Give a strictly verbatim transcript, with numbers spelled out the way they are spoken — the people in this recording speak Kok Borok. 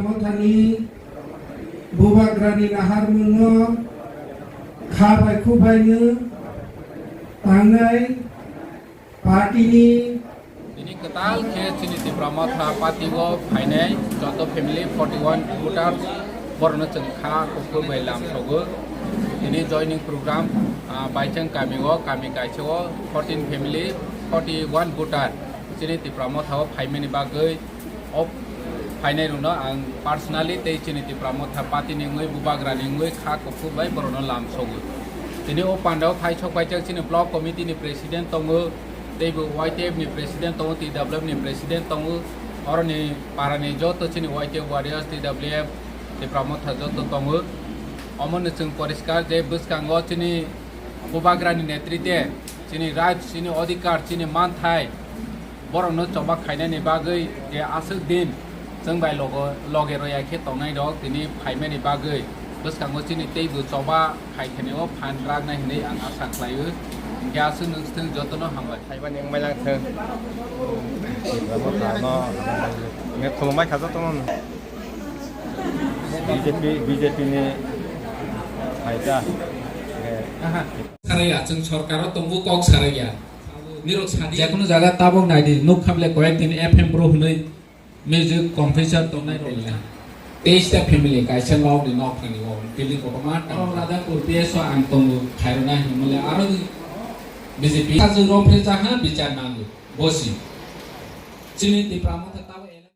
Mothani bubagrani naharmungno kha bai khuk baino tangnai partyni. Tini kwtal khe chini Tipra Motha party o phainai joto family forty one voters borokno chwng kha kuphur bai lam sogo. Tini joining program, ah, Baichang kami o, kami kaisa o fourteen family, forty one voter chini Tipra Motha o phaimani bagwi o phainai rokno ang personally tei chini Tipra Motha party ni wngwi bubagra ni wngwi kha kuphur bai borokno lam sogo. Tini o pandao phai sok paijak chini block committee ni president tongo, teibo Y T F ni president tongo, T W F ni president tongo, oroni para ni joto chini Y T F warriors, T W F, Tipra Motha joto tongo. Omo no chwng poriskar je bwskango chini bubagra ni netrite chini right, chini odhikar, chini manthai, borokno choba khainani bagwi je aswk din chwng bai logo, loge roya khe tongnai rok tini phaimani bagwi bwskango chini teibo choba khai khani o phan raknai hinwi ang asa khlaio. Hwnkhe aswk nwng swthwng jotono hambai. Khaimani wngmai lang thwng. Khulumbai kha jotono. B J P, B J P ni phaikha. Saraya, chwng sorkaro tongo kok saraya. Nirok sadi. Jekono jaga tabok naidi, nuk khamle koyek din F M Pro hwnwi music composer tongnai rok le. Teis ta family kaisa nok ni nok thani o building kotorma tang. Oro Radhapur P S o ang tongo khairoknai hwnmale aro B J P. Sajwk romphre jaha bichar nango. Bosi. Chini Tipra Motha tabok